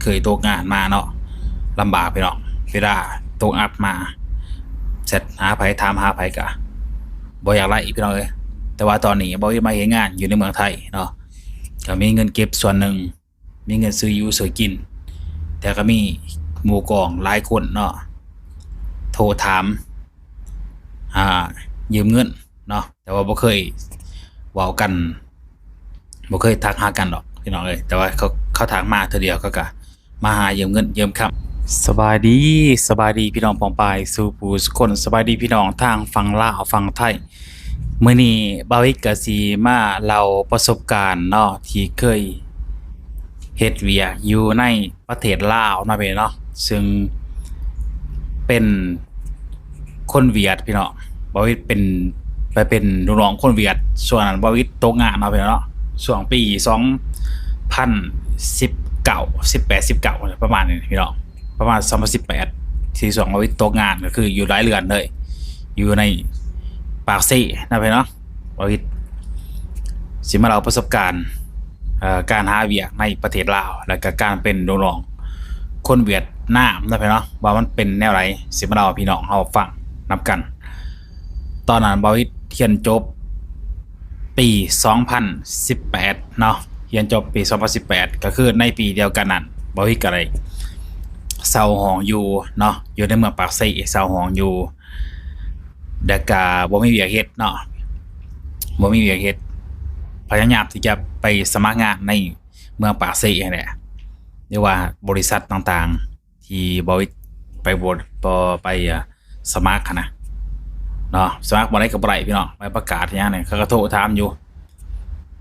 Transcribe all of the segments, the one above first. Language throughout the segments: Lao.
ເຄີຍຕົກງານມາເນາະ ລຳບາກພີ່ນ້ອງ. ເວລາຕົກອັດມາ ແຊັດຫາໃຜ ຖາມຫາໃຜກະບໍ່ຢາກໄດ້ພີ່ນ້ອງເອີຍ. ແຕ່ວ່າຕອນນີ້ບ່າວວິດມາເຮັດງານຢູ່ໃນເມືອງໄທເນາະ ກະມີເງິນເກັບສ່ວນໜຶ່ງ ມີເງິນຊື້ຢູ່ຊື້ກິນ ແຕ່ກະມີໝູ່ກອງຫຼາຍຄົນເນາະ ໂທຖາມ ອ່າ ຢືມເງິນເນາະ ແຕ່ວ່າບໍ່ເຄີຍເວົ້າກັນ ບໍ່ເຄີຍທັກຫາກັນດອກພີ່ນ້ອງເອີຍ. ແຕ່ວ່າເຂົາ ເຂົາທັກມາເທື່ອດຽວ ເຂົາກະມາຫາຢືມເງິນຢືມຄຳ. ສະບາຍດີ ສະບາຍດີພີ່ນ້ອງປ້ອງປາຍສູ່ຜູ້ສູ່ຄົນ. ສະບາຍດີພີ່ນ້ອງທາງຝັ່ງລາວຝັ່ງໄທ. ມື້ນີ້ບ່າວວິດກະຊິມາເລົ່າປະສົບການເນາະ ທີ່ເຄີຍເຮັດວຽກຢູ່ໃນ ປະເທດລາວເນາະພີ່ນ້ອງເນາະ ຊຶ່ງເປັນຄົນຫວຽດພີ່ນ້ອງ. ບ່າວວິດເປັນ ໄປເປັນລູກນ້ອງຄົນຫວຽດ ຊ່ວງນັ້ນບ່າວວິດຕົກງານເນາະພີ່ນ້ອງເນາະ ຊ່ວງປີສອງພັນສິບເກົ້າ ສິບແປດ ສິບເກົ້າ ປະມານນີ້ພີ່ນ້ອງ ປະມານສອງພັນສິບແປດ ທີ່ຊ່ວງບ່າວວິດຕົກງານ ກະຄືຢູ່ຫຼາຍເດືອນເລີຍ ຢູ່ໃນປາກເຊເນາະພີ່ນ້ອງ. ບ່າວວິດຊິມາເລົ່າປະສົບການ ເອີ ການຫາວຽກໃນປະເທດລາວ ແລະກະການເປັນລູກນ້ອງຄົນຫວຽດນາມເນາະພີ່ນ້ອງ ວ່າມັນເປັນແນວໃດ ຊິມາເລົ່າໃຫ້ພີ່ນ້ອງເຮົາຟັງນຳກັນ. ຕອນນັ້ນບ່າວວິດຮຽນຈົບປີສອງພັນສິບແປດເນາະ ຮຽນຈົບປີສອງພັນສິບແປດ ກະຄືໃນປີດຽວກັນນັ້ນ ບ່າວວິດກະໄດ້ເຊົ່າຫ້ອງຢູ່ເນາະ ຢູ່ໃນເມືອງປາກເຊ ເຊົ່າຫ້ອງຢູ່ ແລ້ວກະບໍ່ມີວຽກເຮັດເນາະ ບໍ່ມີວຽກເຮັດ ພະຍາຍາມທີ່ຈະໄປສະໝັກງານໃນເມືອງປາກເຊຫັ້ນແຫຼະ ຫຼືວ່າບໍລິສັດຕ່າງໆ ທີ່ບ່າວວິດໄປ ໄປ ໄປ ອາ ສະໝັກຫັ້ນນະເນາະ. ສະໝັກບ່ອນໃດກະບໍ່ໄດ້ພີ່ນ້ອງ ໃບປະກາດຫຍັງນີ້ ເຂົາກະໂທຖາມຢູ່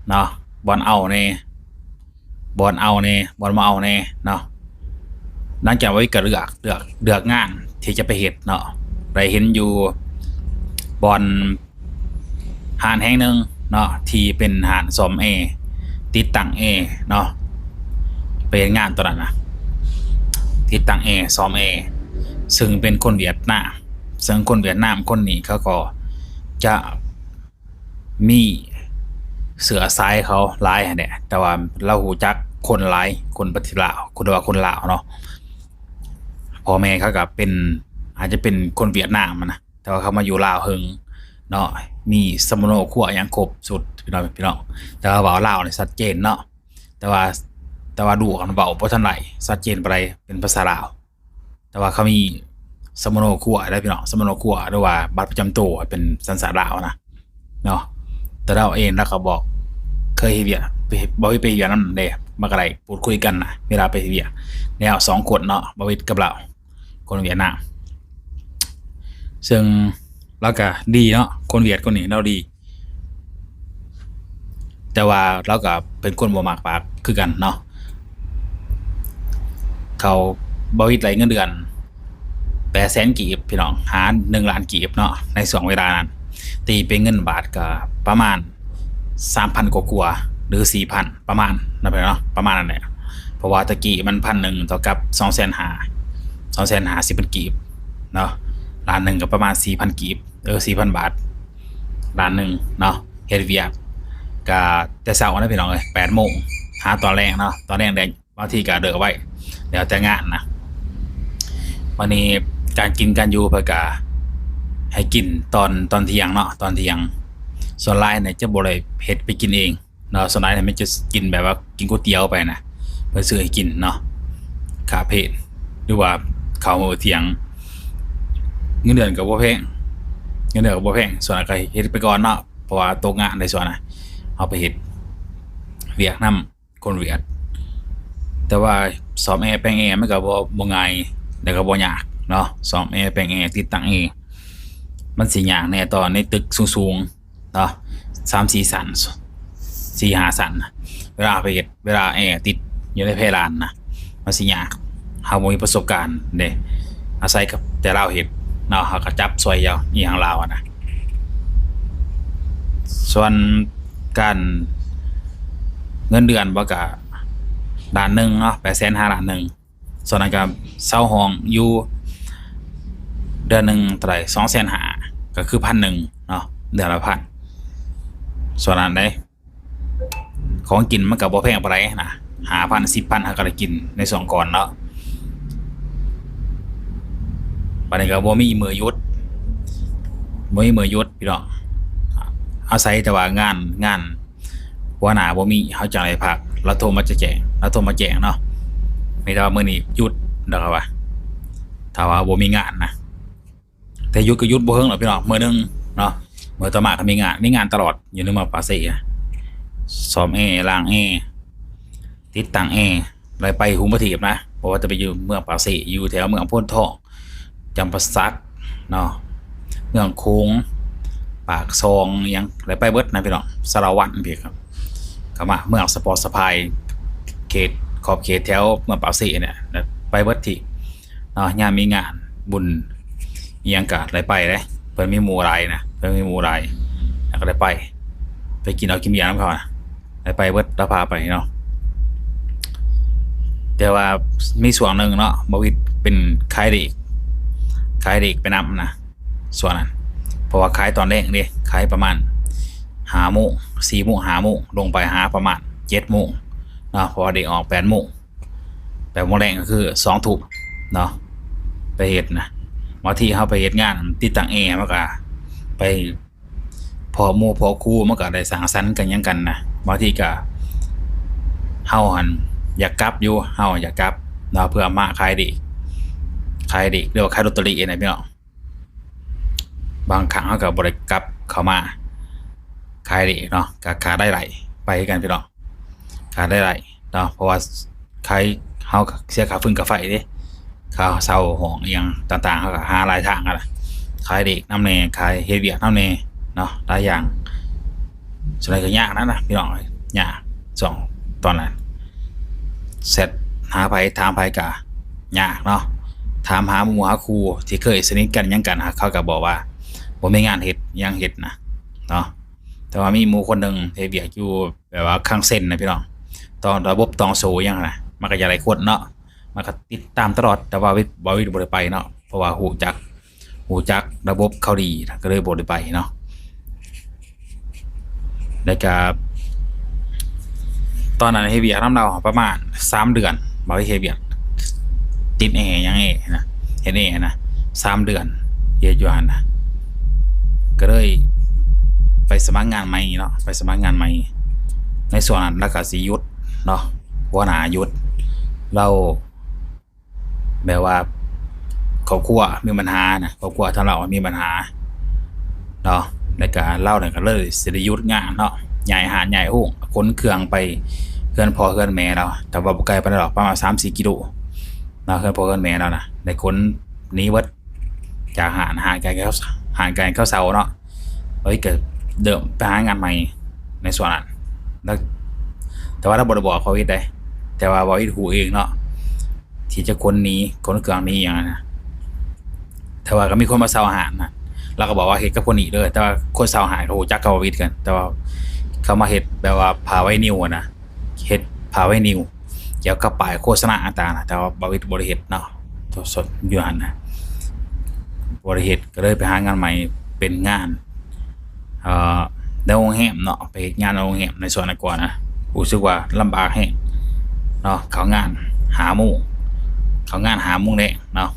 ເນາະ ບ່ອນເອົາແດ່ ບ່ອນເອົາແດ່ ບ່ອນບໍ່ເອົາແດ່ເນາະ. ຫຼັງຈາກນັ້ນກະເລືອກ ເລືອກ ເລືອກງານທີ່ຈະໄປເຮັດເນາະ ໄດ້ເຫັນຢູ່ບ່ອນຮ້ານແຫ່ງໜຶ່ງເນາະ ທີ່ເປັນຮ້ານສ້ອມແອ ຕິດຕັ້ງແອເນາະ ໄປເຮັດງານຕອນນັ້ນນະ ຕິດຕັ້ງແອ ສ້ອມແອ ຊຶ່ງເປັນຄົນຫວຽດນາມ ຊຶ່ງຄົນຫວຽດນາມຄົນນີ້ເຂົາກໍຈະ ມີເຊື້ອສາຍເຂົາຫຼາຍຫັ້ນແຫຼະ ແຕ່ວ່າລາວຮູ້ຈັກຄົນຫຼາຍ ຄົນປະເທດລາວ ຄົນ ເອີ້ນວ່າຄົນລາວເນາະ. ພໍ່ແມ່ເຂົາກະເປັນ ອາດຈະເປັນຄົນຫວຽດນາມຫັ້ນນະ ແຕ່ວ່າເຂົາມາຢູ່ລາວເຫິງເນາະ ມີສຳມະໂນຄົວຫຍັງຄົບຊຸດ ພີ່ນ້ອງ ພີ່ນ້ອງ. ແຕ່ວ່າເວົ້າລາວນີ້ຊັດເຈນເນາະ ແຕ່ວ່າ ແຕ່ວ່າລູກຫັ້ນເວົ້າບໍ່ທັນໄດ້ຊັດເຈນປານໃດ ເປັນພາສາລາວ. ແຕ່ວ່າເຂົາມີສຳມະໂນຄົວເດີພີ່ນ້ອງ ສຳມະໂນຄົວ ຫຼືວ່າບັດປະຈຳໂຕເປັນສັນຊາດລາວນະເນາະ. ແຕ່ລາວເອງລາວກະບອກເຄີຍເຮັດວຽກ ໄປເຮັດ ບໍ່ໄປເຮັດວຽກນຳເດ້ ມັນກະໄດ້ພູດຄຸຍກັນນະ ເວລາໄປເຮັດວຽກ ແລ້ວສອງຄົນເນາະ ບ່າວວິດກັບລາວ ຄົນຫວຽດນາມ ຊຶ່ງ ລາວກະດີເນາະ ຄົນຫວຽດຄົນນີ້ລາວດີ ແຕ່ວ່າລາວກະເປັນຄົນບໍ່ມັກປາກຄືກັນເນາະ. ເຂົາ ບ່າວວິດໄດ້ເງິນເດືອນແປດແສນກີບພີ່ນ້ອງ ຫາໜຶ່ງລ້ານກີບເນາະ ໃນຊ່ວງເວລານັ້ນ ຕີເປັນເງິນບາດກະປະມານສາມພັນກວ່າໆ ຫຼືສີ່ພັນ ປະມານນັ້ນແຫຼະເນາະ ປະມານນັ້ນແຫຼະ. ເພາະວ່າແຕ່ກີ້ມັນພັນໜຶ່ງເທົ່າກັບສອງແສນຫ້າ ສອງແສນຫ້າສິບພັນກີບເນາະ ລ້ານໜຶ່ງກະປະມານສີ່ພັນກີບ ເອີ ສີ່ພັນບາດ ລ້ານໜຶ່ງເນາະ. ເຮັດວຽກກະແຕ່ເຊົ້ານະພີ່ນ້ອງເອີຍ ແປດໂມງ ຫາຕອນແລງເນາະ ຕອນແລງໄດ້ ບາງທີກະເລີກໄວ ແລ້ວແຕ່ງານນະ. ບາດນີ້ການກິນການຢູ່ເພິ່ນກະໃຫ້ກິນຕອນ ຕອນທ່ຽງເນາະ ຕອນທ່ຽງ. ສ່ວນຫຼາຍນີ້ຈະບໍ່ໄດ້ເຮັດໄປກິນເອງ ເນາະ ສ່ວນຫຼາຍນີ້ມັນຈະກິນແບບວ່າກິນກ໋ວຍຕຽວໄປນະ ເພິ່ນຊື້ໃຫ້ກິນເນາະ ຄ່າເພດ ຫຼືວ່າເຂົ້າມື້ທ່ຽງ. ເງິນເດືອນກະບໍ່ແພງ ເງິນເດືອນກະບໍ່ແພງ ສ່ວນຫຼາຍກະເຮັດໄປກ່ອນເນາະ ເພາະວ່າຕົກງານໄດ້ ສ່ວນນະ ເຮົາໄປເຮັດວຽກນຳຄົນຫວຽດ. ແຕ່ວ່າສ້ອມແອແປງແອມັນກະບໍ່ ບໍ່ງ່າຍ ແລ້ວກະບໍ່ຍາກເນາະ ສ້ອມແອແປງແອ ຕິດຕັ້ງແອ ມັນຊິຍາກແດ່ຕອນໃນຕຶກສູງໆ ເນາະ ສາມສີ່ຊັ້ນ ສີ່ຫ້າຊັ້ນ ເວລາເຮົາໄປເຮັດ ເວລາແອຕິດຢູ່ໃນເພດານນະ ມັນຊິຍາກ ເຮົາບໍ່ມີປະສົບການເດ້ ອາໄສກັບແຕ່ລາວເຮັດເນາະ ເຮົາກະຈັບຊ່ອຍເຈົ້າອີ່ຫຍັງລາວຫັ້ນນະ. ສ່ວນການເງິນເດືອນບໍ່ກະລ້ານໜຶ່ງເນາະ ແປດແສນຫາລ້ານໜຶ່ງ. ສ່ວນນັ້ນກະເຊົ່າຫ້ອງຢູ່ເດືອນໜຶ່ງເທົ່າໃດ ສອງແສນຫ້າ ກະຄືພັນໜຶ່ງເນາະ ເດືອນລະພັນ. ສ່ວນນັ້ນເດ້ ຂອງກິນມັນກະບໍ່ແພງປານໃດນະ ຫ້າພັນ ສິບພັນ ເຮົາກໍໄດ້ກິນໃນຊ່ວງກ່ອນເນາະ. ບັດນີ້ກໍບໍ່ມີມື້ຢຸດ ບໍ່ມີມື້ຢຸດພີ່ນ້ອງ, ອາໄສແຕ່ວ່າງານ ງານຫົວໜ້າບໍ່ມີ ເຮົາຈັ່ງໄດ້ພັກ. ລາວໂທມາຈະແຈ້ງ ລາວໂທມາແຈ້ງເນາະ, ມີແຕ່ວ່າມື້ນີ້ຢຸດ ລາວກໍວ່າ ຖ້າວ່າບໍ່ມີງານນະ. ແຕ່ຢຸດກໍຢຸດບໍ່ເຖິງດອກພີ່ນ້ອງ, ມື້ໜຶ່ງເນາະ, ມື້ຕໍ່ມາກໍມີງານ ມີງານຕະຫຼອດຢູ່ໃນເມືອງປາກເຊ. ສ້ອມແອ ລ້າງແອ ຕິດຕັ້ງແອ ໄລ່ໄປຫຸມປະທີບນະ, ບໍ່ວ່າຈະໄປຢູ່ເມືອງປາກເຊ ຢູ່ແຖວເມືອງໂພນທອງ ຈຳປາສັກເນາະ, ເມືອງໂຂງ ປາກຊ່ອງ ຫຍັງ ໄດ້ໄປເບິດນະພີ່ນ້ອງ. ສາລະວັນພີ້ ກໍມາເມືອງສະປອດສະພາຍ ເຂດ ຂອບເຂດແຖວເມືອງປາກເຊນີ້ ໄດ້ໄປເບິດທີ່ເນາະ. ຍາມມີງານບຸນອີ່ຫຍັງກໍໄດ້ໄປເດ້, ເພິ່ນມີໝູ່ຫຼາຍນະ ເພິ່ນມີໝູ່ຫຼາຍ ແລ້ວກໍໄດ້ໄປ ໄປກິນເຫຼົ້າກິນເບຍນຳເຂົານະ, ໄດ້ໄປເບິດ ລາວພາໄປເນາະ. ແຕ່ວ່າມີຊ່ວງໜຶ່ງເນາະ ບ່າວວິດເປັນຂາຍເລກ ຂາຍເລກໄປນຳນະ ຊ່ວງນັ້ນ, ເພາະວ່າຂາຍຕອນແລງເດ້ ຂາຍປະມານຫ້າໂມງ ສີ່ໂມງ ຫ້າໂມງ ລົງໄປຫາປະມານເຈັດໂມງເນາະ, ເພາະວ່າເລກອອກແປດໂມງ. ແປດໂມງແລງກໍຄືສອງທຸ່ມເນາະ ໄປເຮັດນະ. ບາງທີເຮົາໄປເຮັດງານຕິດຕັ້ງແອ ມັນກໍໄປພໍ້ໝູ່ພໍ້ຄູ່ ມັນກໍໄດ້ສັງສັນກັນຫຍັງກັນນະ. ບາງທີກໍເຮົາຫັ້ນຢາກກັບຢູ່ ເຮົາຢາກກັບເນາະ ເພື່ອມາຂາຍເລກ ຂາຍເລກ ຫຼືວ່າຂາຍລອດເຕີຣີນະພີ່ນ້ອງ. ບາງຄັ້ງເຮົາກໍບໍ່ໄດ້ກັບເຂົ້າມາຂາຍເລກເນາະ, ກໍຂາດລາຍໄດ້ໄປຄືກັນພີ່ນ້ອງ ຂາດລາຍໄດ້ເນາະ, ເພາະວ່າຂາຍ ເຮົາກໍເສຍຄ່າຟືນຄ່າໄຟເດ້ ຄ່າເຊົ່າຫ້ອງອີ່ຫຍັງຕ່າງໆ ເຮົາກໍຫາຫຼາຍທາງຫັ້ນລະ, ຂາຍເລກນຳແດ່ ຂາຍເຮັດວຽກນຳແດ່ເນາະ ຫຼາຍຢ່າງ. ສ່ວນຫຼາຍກໍຍາກນະ ນະ ພີ່ນ້ອງເອີຍ ຍາກ. ຊ່ວງຕອນນັ້ນແຊັດຫາໃຜຖາມໃຜກໍຍາກເນາະ, ຖາມຫາໝູ່ຫາຄູ່ທີ່ເຄີຍສະໜິດກັນຫຍັງກັນ ເຂົາກໍບອກວ່າບໍ່ມີງານເຮັດຫຍັງເຮັດນະເນາະ. ແຕ່ວ່າມີໝູ່ຄົນໜຶ່ງເຮັດວຽກຢູ່ແບບວ່າຄັງເຊັນນະພີ່ນ້ອງ, ຕອນລະບົບຕອງໂສ້ຫຍັງນະ ມັນກໍຢາກໄດ້ຄົນເນາະ, ມັນກໍຕິດຕາມຕະຫຼອດ. ແຕ່ວ່າວິດ ບ່າວວິດບໍ່ໄດ້ໄປເນາະ ເພາະວ່າຮູ້ຈັກ ຮູ້ຈັກລະບົບເຂົາດີ ກໍເລີຍບໍ່ໄດ້ໄປເນາະ. ແລ້ວກະຕອນນັ້ນເຮັດວຽກນຳລາວປະມານສາມເດືອນ, ບ່າວເຮັດວຽກຕິດແອຫຍັງແອນະ ເຮັດແອນະ ສາມເດືອນ ເຮັດຢູ່ຫັ້ນນະ, ກໍເລີຍໄປສະໝັກງານໃໝ່ເນາະ, ໄປສະໝັກງານໃໝ່. ໃນຊ່ວງນັ້ນລາວກໍຊິຢຸດເນາະ, ຫົວໜ້າຢຸດ, ລາວ ແບບວ່າຄອບຄົວມີບັນຫານະ, ຄອບຄົວທາງລາວມີບັນຫາເນາະ, ແລ້ວກະລາວນັ້ນກະເລີຍຊິໄດ້ຢຸດງານເນາະ, ຍ້າຍຮ້ານຍ້າຍໂຮງ ຂົນເຄື່ອງໄປເຮືອນພໍ່ເຮືອນແມ່ລາວ, ແຕ່ວ່າບໍ່ໄກປານໃດດອກ ປະມານສາມສີ່ກິໂລເນາະ, ເຮືອນພໍ່ເຮືອນແມ່ລາວນະ ໄດ້ຂົນໜີເບິດຈາກຮ້ານ ຮ້ານການ ຮ້ານການເຂົາເຊົ່າເນາະ. ເອີຍ ກໍເລີ່ມໄປຫາງານໃໝ່ໃນຊ່ວງນັ້ນ ແລ້ວ ແຕ່ວ່າລາວບໍ່ໄດ້ບອກບ່າວວິດເດ້, ແຕ່ວ່າບ່າວວິດຮູ້ເອງເນາະ ທີ່ຈະຂົນໜີ ຂົນເຄື່ອງໜີຫຍັງນະ. ແຕ່ວ່າກໍມີຄົນມາເຊົ່າຮ້ານນະ, ລາວກໍບອກວ່າເຮັດກັບຄົນນີ້ເດີ, ແຕ່ວ່າຄົນເຊົ່າຮ້ານກໍຮູ້ຈັກກັບບ່າວວິດກັນ, ແຕ່ວ່າເຂົາມາເຮັດແບບວ່າຜ້າໄວນິວນະ, ເຮັດຜ້າໄວນິວ ກ່ຽວກັບປ້າຍໂຄສະນາຕ່າງໆນະ, ແຕ່ວ່າບ່າວວິດບໍ່ໄດ້ເຮັດເນາະ, ສົດໆຢູ່ຫັ້ນນະ ບໍ່ໄດ້ເຮັດ, ກໍເລີຍໄປຫາງານໃໝ່ ເປັນງານ ເອີ່ ໃນໂຮງແຮມເນາະ, ໄປເຮັດງານໃນໂຮງແຮມໃນສວນນະກອນນະ, ຮູ້ສຶກວ່າລຳບາກແຮງເນາະ, ເຂົ້າງານຫ້າໂມງ ເຂົ້າງານຫ້າໂມງແລງເນາະ,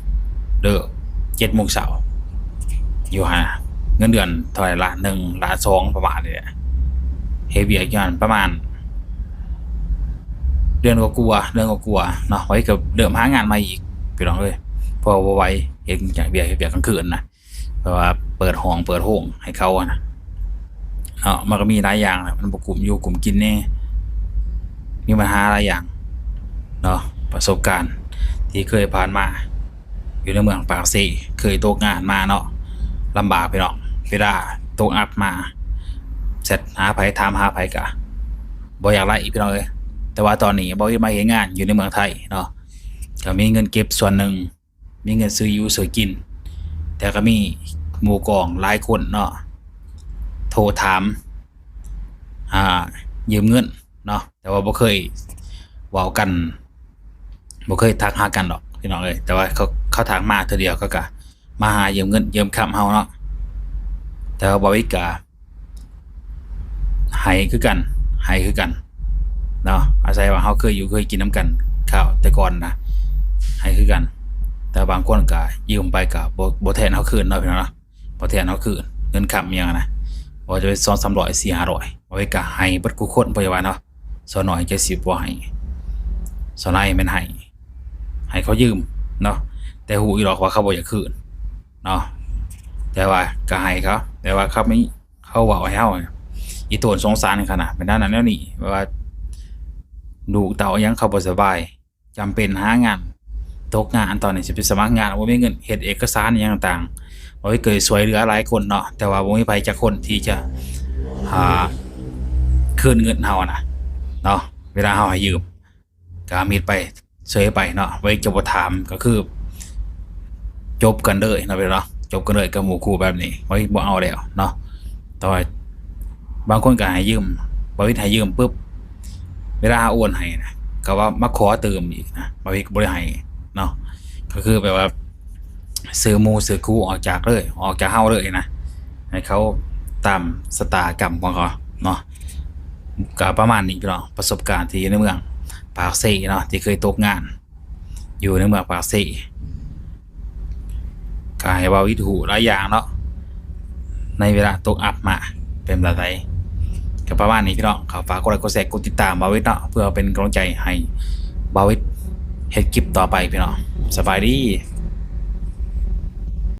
ເລີກເຈັດໂມງເຊົ້າ ຢູ່ຫັ້ນນະ. ເງິນເດືອນເທົ່າໃດ ລ້ານໜຶ່ງ ລ້ານສອງ ປະມານນີ້ແຫຼະ, ເຮັດວຽກຢູ່ຫັ້ນປະມານເດືອນກວ່າໆ ເດືອນກວ່າໆເນາະ, ຂ້ອຍກໍເລີ່ມຫາງານໃໝ່ອີກ ພີ່ນ້ອງເອີຍ, ເພາະວ່າບໍ່ໄຫວ ເຮັດວຽກ ເຮັດວຽກກາງຄືນນະ. ແບບວ່າເປີດຫ້ອງເປີດໂຮງໃຫ້ເຂົາຫັ້ນນະເນາະ, ມັນກໍມີຫຼາຍຢ່າງແຫຼະ, ມັນບໍ່ກຸ້ມຢູ່ກຸ້ມກິນແດ່ ມີບັນຫາຫຼາຍຢ່າງເນາະ. ປະສົບການທີ່ເຄີຍຜ່ານມາຢູ່ໃນເມືອງປາກເຊ ເຄີຍຕົກງານມາເນາະ, ລຳບາກພີ່ນ້ອງ, ເວລາຕົກອັບມາ ແຊັດຫາໃຜ ຖາມຫາໃຜກໍບໍ່ຢາກໄລ່ພີ່ນ້ອງເອີຍ. ແຕ່ວ່າຕອນນີ້ບ່າວວິດມາເຮັດງານຢູ່ໃນເມືອງໄທເນາະ, ກໍມີເງິນເກັບສ່ວນໜຶ່ງ ມີເງິນຊື້ຢູ່ຊື້ກິນ, ແຕ່ກໍມີໝູ່ກອງຫຼາຍຄົນເນາະ ໂທຖາມ ອ່າ ຢືມເງິນເນາະ, ແຕ່ວ່າບໍ່ເຄີຍເວົ້າກັນ ບໍ່ເຄີຍທັກຫາກັນດອກພີ່ນ້ອງເອີຍ, ແຕ່ວ່າເຂົາ ເຂົາທັກມາເທື່ອດຽວ ເຂົາກໍມາຫາຢືມເງິນຢືມຄຳເຮົາເນາະ. ແຕ່ວ່າບ່າວວິດກໍ ໃຫ້ຄືກັນ ໃຫ້ຄືກັນ ເນາະ ອາໄສວ່າເຮົາເຄີຍຢູ່ເຄີຍກິນນຳກັນຄາວແຕ່ກ່ອນນະ ໃຫ້ຄືກັນ. ແຕ່ບາງຄົນກໍຢືມໄປກໍບໍ່ ບໍ່ແທນເຮົາຄືນເນາະ ພີ່ນ້ອງເນາະ ບໍ່ແທນເຮົາຄືນ ເງິນຄ້ຳອີ່ຫຍັງນະ ບໍ່ວ່າຈະເປັນສອງສາມຮ້ອຍ ສີ່ຫ້າຮ້ອຍ ບໍ່ເຮັດກໍໃຫ້ເບິດທຸກຄົນ ບໍ່ວ່າເນາະ. ສ່ວນໜ້ອຍຈະຊິບໍ່ໃຫ້ ສ່ວນຫຼາຍແມ່ນໃຫ້ ໃຫ້ເຂົາຢືມເນາະ ແຕ່ຮູ້ຢູ່ດອກວ່າເຂົາບໍ່ຢາກຄືນເນາະ ແຕ່ວ່າກໍໃຫ້ເຂົາ ແຕ່ວ່າເຂົາມີ ເຂົາເວົ້າໃຫ້ເຮົາອີ່ຕົນສົງສານຂະໜາດ ເປັນແນວນັ້ນແນວນີ້ ແບບວ່າລູກເຕົ້າຫຍັງເຂົາບໍ່ສະບາຍ ຈຳເປັນຫາງານ ຕົກງານ ຕອນນີ້ຊິໄປສະໝັກງານ ບໍ່ມີເງິນເຮັດເອກະສານຫຍັງຕ່າງໆ ບໍ່ມີ ເຄີຍຊ່ວຍເຫຼືອຫຼາຍຄົນເນາະ ແຕ່ວ່າບໍ່ມີໃຜຈັກຄົນທີ່ຈະ ຫາ ຄືນເງິນເຮົານະເນາະ ເວລາເຮົາໃຫ້ຢືມ ກະມີດໄປເສຍໄປເນາະ ບໍ່ເຮັດກໍບໍ່ຖາມ ກໍຄືຈົບກັນເລີຍເນາະ ເນາະ ຈົບກັນເລີຍກັບໝູ່ຄູ່ແບບນີ້ ບໍ່ເຮັດບໍ່ເອົາແລ້ວເນາະ. ແຕ່ວ່າບາງຄົນກໍໃຫ້ຢືມ ບໍ່ເຮັດໃຫ້ຢືມປຶບ ເວລາເຮົາໂອນໃຫ້ນະ ກໍວ່າມາຂໍຕື່ມອີກນະ ບໍ່ເຮັດກໍບໍ່ໄດ້ໃຫ້ເນາະ ກໍຄືແບບວ່າ ຊື້ໝູ່ຊື້ຄູ່ອອກຈາກເລີຍ ອອກຈາກເຮົາເລີຍນະ ໃຫ້ເຂົາຕາມຊະຕາກຳຂອງເຂົາເນາະ. ກໍປະມານນີ້ພີ່ນ້ອງ ປະສົບການທີ່ຢູ່ໃນເມືອງປາກເຊເນາະ ທີ່ເຄີຍຕົກງານຢູ່ໃນເມືອງປາກເຊ ກໍໃຫ້ບ່າວວິດຮູ້ຫຼາຍຢ່າງເນາະ ໃນເວລາຕົກອັບມາເປັນແບບໃດ. ກໍປະມານນີ້ພີ່ນ້ອງ ກໍຝາກກົດໄລກົດແຊ ກົດຕິດຕາມບ່າວວິດເນາະ ເພື່ອເປັນກຳລັງໃຈໃຫ້ບ່າວວິດເຮັດຄລິບຕໍ່ໄປພີ່ນ້ອງ. ສະບາຍດີ.